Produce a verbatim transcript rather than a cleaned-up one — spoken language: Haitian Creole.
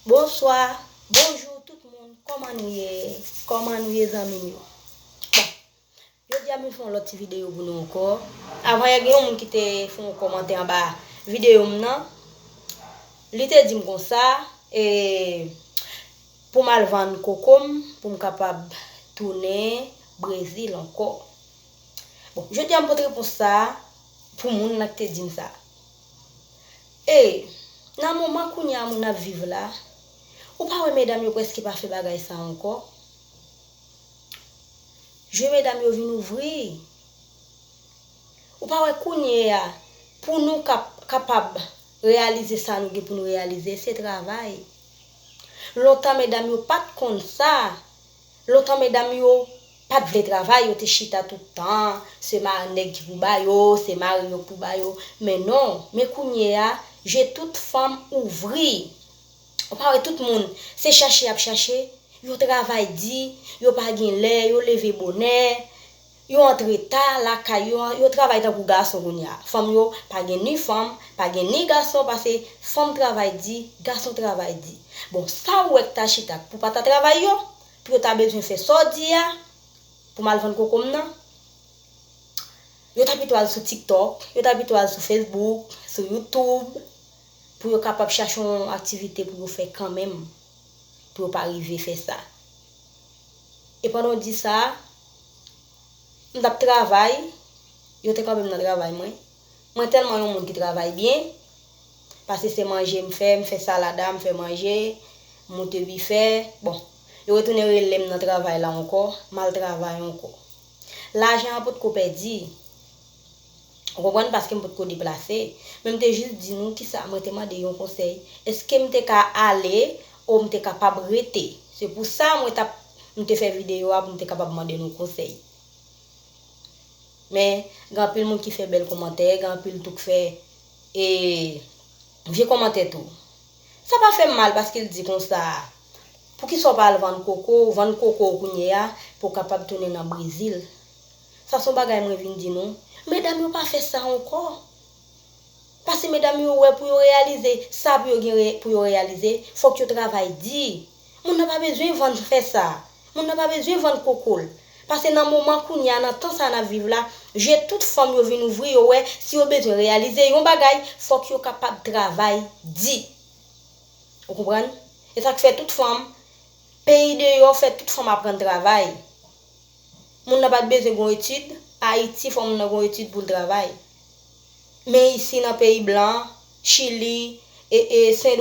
Bonswa, bonjou tout moun, kòman nou ye? Kòman nou ye zanmi m yo? Bon, jodi a m vin fè yon lòt ti videyo pou nou ankò. Avan yè gen yon moun ki te fè yon kòmantè anba videyo m nan. Li te di m konsa, e, pou m al vann koko m, pou m kapab tounen Brezil ankò. Bon, jodi a m pote repons sa a pou moun nan ki te di m sa. E, nan moman kounye a moun ap viv la, ou pa wè medam yo prèske pa fè bagay sa ankò? Je medam yo vin ouvri. Ou pa wè kounye a, pou nou kap-, kapab reyalize sa nou gen pou nou reyalize, se travay. Lontan medam yo pa t konn sa. Lontan medam yo pa t vle travay, yo te chita tout tan, se mari nèg ki pou ba yo, se mari yo k pou ba yo. Men non, men kounye a, je tout fanm ouvri. Ou pa wè tout moun, se chache y ap chache, yo travay di, yo pa gen lè, yo leve bonè, yo antre ta lakay yo, yo travay tankou gason kounye a. Fanm yo pa gen ni fanm, pa gen ni gason, pase fanm travay di, gason travay di. Bon, sa ou wè k ta chita pou pa ta travay yo, pou yo ta bezwen fè sa w di a, pou m al vann koko m nan, yo ta pito al sou TikTok, yo ta pito al sou Facebook, sou YouTube, pou yo kapab chache yon aktivite pou yo fè kanmenm, pou yo pa rive fè sa. E pandan w di sa, m t ap travay, yo te kanpe m nan travay mwen. Mwen tèlman yon moun ki travay byen, pase se manje m fè, m fè salad la, m fè manje, m moute bifè. Bon, yo retounen rele m nan travay la ankò, m al travay ankò. Lajan an potko pèdi. Ou konprann? Paske m potko deplase. Men m te jis di nou kisa, mwen te mande yon konsèy. Èske m te ka ale ou m te kapab rete? Se pou sa mwen t ap, m te fè videyo a pou m te kapab mande nou konsèy. Men, gen anpil moun ki fè bèl kòmantè, gen anpil tou k fè, e, vye kòmantè tou. Sa pa fè m mal paske l di konsa, poukisa w pa al vann koko, vann koko w kounye a, pou w kapab tounen nan Brezil? Sa se yon bagay mwen vin di nou. Medam yo pa fè sa ankò. Pase medam yo wè pou yo reyalize sa pou yo gen re-, pou yo reyalize, fòk yo travay di. Moun nan pa bezwen vann fè sa. Moun nan pa bezwen vann koko l. Pase nan moman kounye a, nan tan sa n ap viv la, je tout fanm yo vin ouvri, yo wè, si yo bezwen reyalize yon bagay, fòk yo kapab travay di. Ou konprann? E sa k fè tout fanm, peyi deyò fè tout fanm aprann travay. Moun nan pa t bezwen gon etid, Ayiti fò moun nan gon etid pou l travay. Men isi nan peyi blan, Chili, e, e, Sen